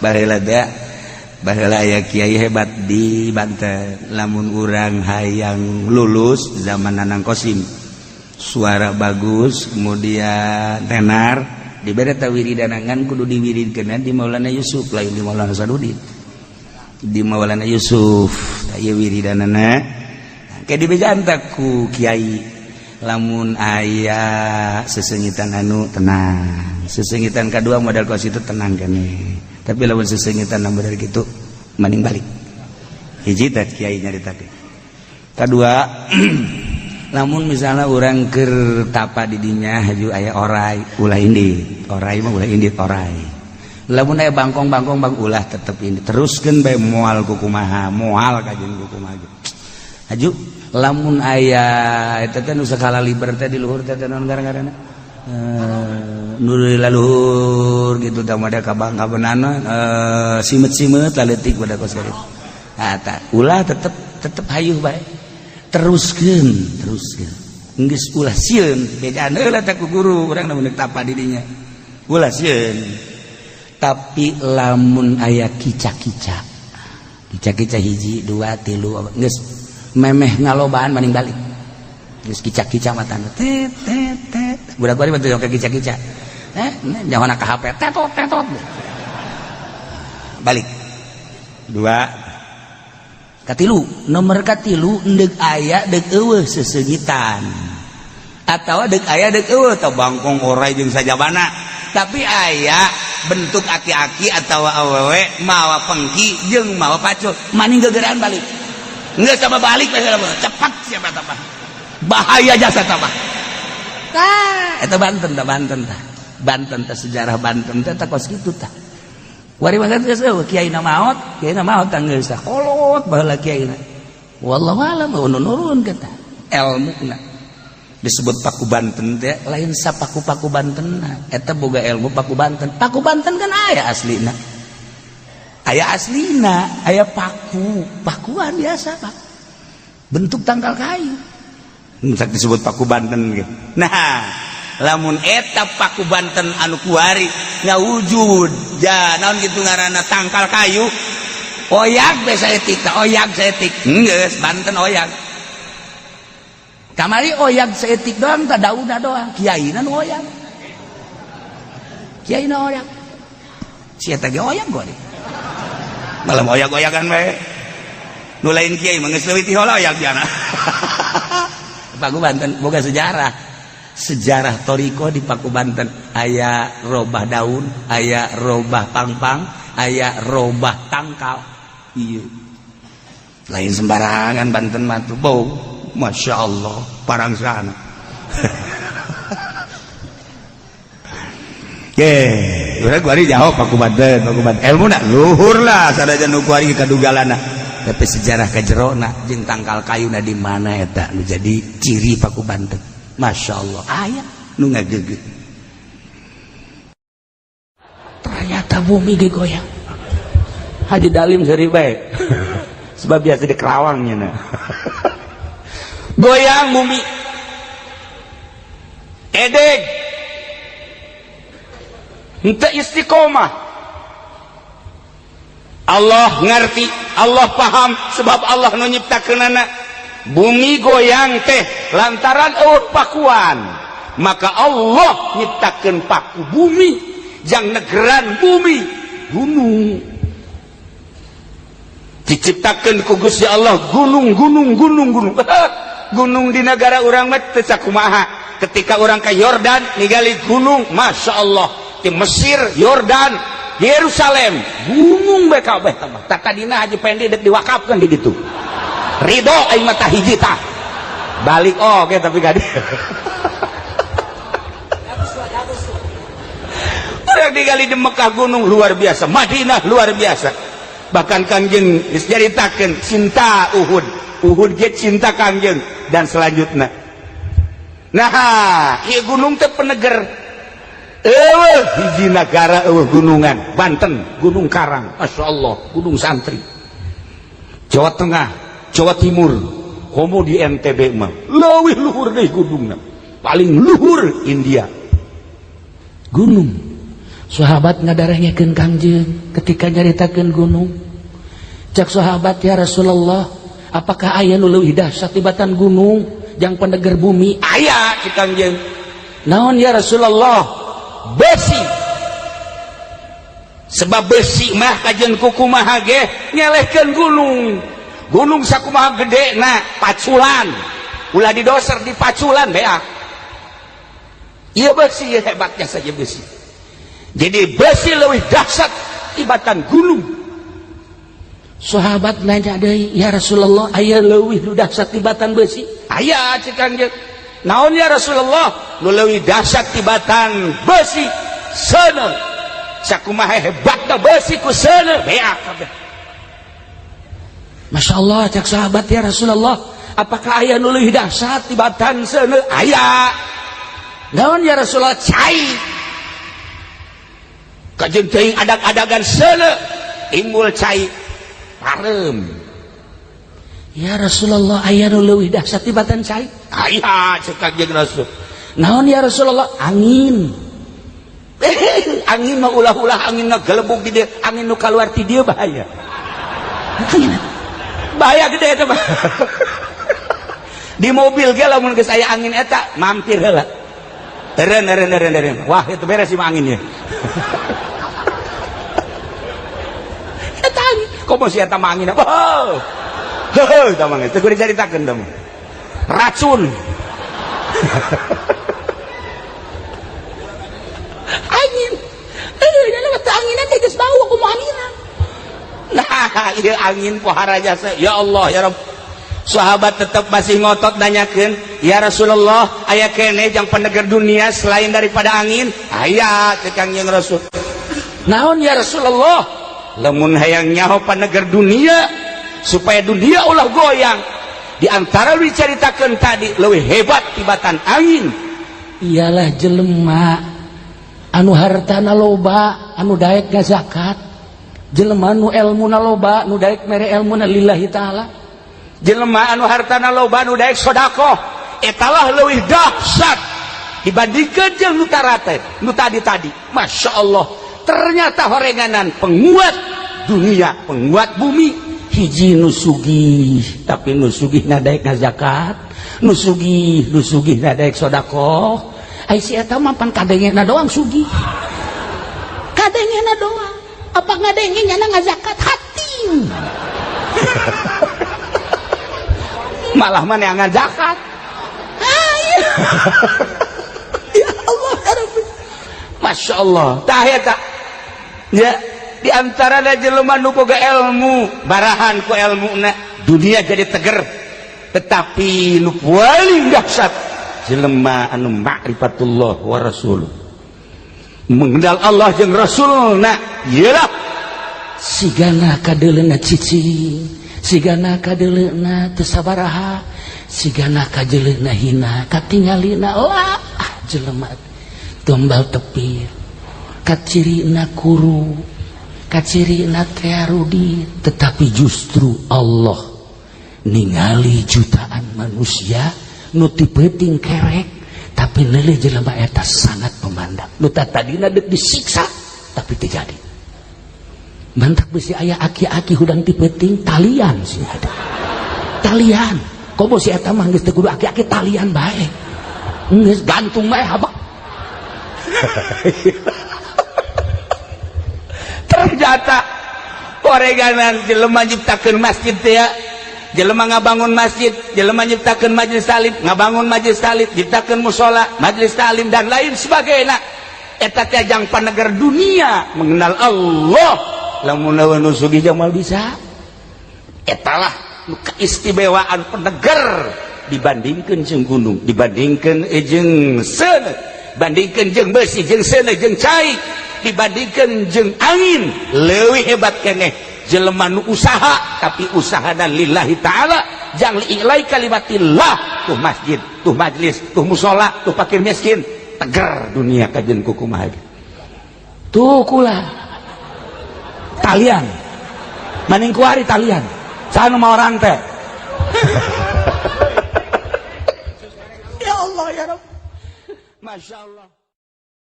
Baheula teh, baheula aya kiai hebat di Banten. Lamun urang hayang lulus zaman Nanang Kosim, suara bagus, kemudian tenar, dibere ta wiridanangan kudu diwiridkeun di Maulana Yusuf, lain di Maulana Sadudin, di Maulana Yusuf. Tah, ieu wiridanana kayak dibejaan ku kiai, lamun aya sesengitan anu tenang, sesengitan kedua modal kos itu tenang kene, tapi lamun sesengitan modal gitu mending balik. Hiji teh kiai nyaritakeun. Kedua, lamun misalnya orang keur tapa di dinya haju aya orai, ulah indit. Orai mah ulah indit orai. Lamun aya bangkong-bangkong bang, ulah, tetep ini teruskeun bae, moal kukumaha, moal kajeun kukumaha. Haju lamun aya eta teh nu sakala liber teh di luhur teh, naon gara-garana, nu luhur gitu tah, mada kabang kabenana, simet-simet laletik pada kos kitu. Nah, tah, ulah, tetep tetep hayuh bae, teruskeun, teruskeun, geus ulah sieun. Bejaan heula teh ku guru urang lamun tapa di dinya, ulah sieun. Tapi lamun aya kica-kica, kica-kica hiji dua tilu, geus memeh ngalobaan, maning balik. Geus kica-kica matana tet tet tet. Budak bari bantu ke kica-kica, eh jangan ka HP tetot tetot, balik. Dua, katilu, nomor katilu, ndek aya dek eueuh sesengitan atau dek aya dek eueuh atau bangkong orai jeung sajabana, tapi aya bentuk aki-aki atau awewe mawa pengki jeung mawa pacul, maning gegeran balik. Nggak sama balik, cepat siapa tambah bahaya jasa tambah. Tah, eta Banten tah, Banten tah, Banten tah, sejarah Banten teh tah kos kitu tah. Wari mah geus eueuh kiai na maot, kiai na maot tah, geus tah kolot baheula kiai na. Wallahu alam nu nurun kata ilmuna. Disebut Paku Banten teh lain sapaku-paku Banten, eta boga ilmu Paku Banten. Paku Banten kan aya aslina, aya aslina, aya paku pakuan biasa, Pak, bentuk tangkal kayu. Misal disebut Paku Banten gitu. Nah, lamun eta Paku Banten anu kuari ngawujud ja naon gitu ngaranna, tangkal kayu oyak biasa etik tah, oyak saetik geus Banten oyak. Kamari oyak saetik doang tah, dauna doang, kiaina nu oyak, kiaina oyak, si eta ge oyak. Gua malam oyak-oyakan bae, nu lain kiai mah geus leuwih ti heula oyak jana. Paku Banten boga sejarah, sejarah toriko di Paku Banten. Aya robah daun, aya robah pangpang, aya robah tangkal. Iya, lain sembarangan Banten mah tuh. Bau, Masya Allah, parang sana. Ye, udah gua jauh Paku Banten, Paku Banten. Ilmu nak luhur lah, sanajan nu kuari kadugalana. Tapi sejarah kajerona jeung tangkal kayuna di mana eta nu jadi ciri Paku Banten. Masya Allah, aya nu ngageugeuh. Ternyata bumi ge goyang. Haji Dalim seri bae. Sebab biasa di Kerawangnya nah. Goyang bumi. Edeg henteu istiqomah. Allah ngerti, Allah paham, sebab Allah nu nyiptakeunana. Bumi goyang teh lantaran eueuh pakuan, maka Allah nyiptakeun paku bumi jang negeran bumi. Gunung diciptakeun ku Gusti Allah, gunung gunung gunung gunung gunung. Di negara urang mah teu sakumaha. Ketika orang ke Yordan ningali gunung, Masya Allah. Di Mesir, Yordan, Yerusalem, gunung bae kabeh. Tambah tak tadina Haji Pendi dek diwakafkeun di ditu, ridho aing mah. Hiji tah balik, oke, okay, tapi gak Orang digali di Mekah gunung luar biasa, Madinah luar biasa. Bahkan Kangjeng diceritakan cinta Uhud, Uhud ge cinta Kangjeng dan selanjutnya. Nah, ieu gunung teh peneger. Eueuh hiji nagara eueuh gunungan, Banten, Gunung Karang, Masya Allah, Gunung Santri. Jawa Tengah, Jawa Timur, komo di NTB mah leuwih luhur deui gunungna. Paling luhur India. Gunung. Sahabat ngadarengekeun Kangjeng ketika nyaritakeun gunung. Cak sahabat, ya Rasulullah, apakah aya nu leuwih dahsyat tibatan gunung jang peneger bumi? Aya, cek Kangjeng. Naon ya Rasulullah? Besi. Sebab besi mah kajen kukumaha ge nyelehkeun gunung. Gunung sakumaha gede na paculan. Ulah didoser dipaculan beak. Ieu besi hebatnya saja besi. Jadi besi lebih dahsyat tibatan gunung. Sahabat nanya deui, ya Rasulullah, aya leuwih nu dahsyat tibatan besi? Aya, cek Kangjeng. Naon ya Rasulullah? Nu leuwih dahsyat tibatan besi seuneu. Sakumaha hebatna besi ku seuneu beak kabeh. Masya Allah, cek sahabat, ya Rasulullah, apakah aya nu leuwih dahsyat tibatan seuneu? Aya. Naon ya Rasulullah? Cai. Kajeun teuing adag-adagan seuneu timbul cai parem. Ya Rasulullah, aya nu leuwih dahsyat tibatan cai? Aya, cek Kangjeng Rasul. Naon ya Rasulullah? Angin. Angin mah ulah-ulah angin ngagelebug di dieu, angin nu kaluar ti dieu bahaya. Angin bahaya gede eta mah. Di mobil ge lamun geus aya angin eta mampir heula. Eren eren eren eren. Wah, itu beres sih mah anginnya. Eta angin. Komo si eta mah angin. Oh. Heuh, eta mah teu kudu dicaritakeun teh mah. Racun. Angin. Heuh, teu anginan teh geus bau kumaha anginan. Nah, ieu angin pohara jasa. Ya Allah, ya Rabb. Sahabat tetap masih ngotot nanyakeun, ya Rasulullah, aya keneh jang peneger dunia selain daripada angin? Aya, cek Kangjeng Rasul. Naon ya Rasulullah? Lamun hayang nyaho paneger dunia supaya dunia ulah goyang, di antara diceritakan tadi lebih hebat tibatan angin ialah jelema anu hartana loba anu daek ngazakat, jelema anu elmuna loba nu daek mere elmuna lillahi ta'ala, jelema anu hartana loba nu daek sedekah, etalah leuwih dahsyat dibandingkeun jeung nu tarate nu tadi-tadi. Masya Allah, ternyata horenganan penguat dunia, penguat bumi hiji nu sugih, tapi nu sugih daek ngazakat, nu sugih daek sedekah. Ai si eta mah pan kadengena doang sugih, kadengena doang, apa ngadenge nyana ngazakat hati malah mana yang ngazakat. Ya Allah ya Rabbi, Masya Allah. Tah eta ya, di antara jelema nu boga ilmu barahan ku ilmuna dunia jadi teger, tetapi nu paling dahsyat jelema anu ma'rifatullah wa rasul, mengenal Allah jeung Rasulna. Iyalah sigana kadeuleuna cicing, sigana kadeuleuna teu sabaraha, sigana kajeleuna hina, katingalina lah jelema tombal tepir, kacirina kuru, kacirina tearudi, tetapi justru Allah ningali jutaan manusia nu ti peuting kerek, tapi neuleuh jelema eta sangat memandang nu tadina deuk disiksa tapi teu jadi. Mantak bisi aya aki-aki hudang ti peuting talian sih ada talian, komo si eta mah geus teu kudu aki-aki, talian bae geus gantung bae habak. Ternyata oreganan jelema nyiptakeun masjid teh, jelema ngabangun masjid, jelema nyiptakeun majelis talim, ngabangun majelis talim, nyiptakeun mushola, majelis talim dan lain sebagainya, eta teh jang paneger dunia mengenal Allah. Lamun nu sugih jamal bisa, etalah nu keistimewaan peneger dibandingkeun jeung gunung, dibandingkeun jeung seuneu, bandingkeun jeung besi, jeung seuneu, jeung cai, dibandingkan jeung angin. Leuwih hebat keneh jelema nu usaha, tapi usahana lillahi ta'ala, jang li'ilai kalimatillah, tuh masjid, tuh majlis, tuh musola, tuh fakir miskin, teger dunia kajen kukumaha. Tuh kula talian maning kuari talian sana mau rantai. Ya Allah ya Rabb, Masya Allah.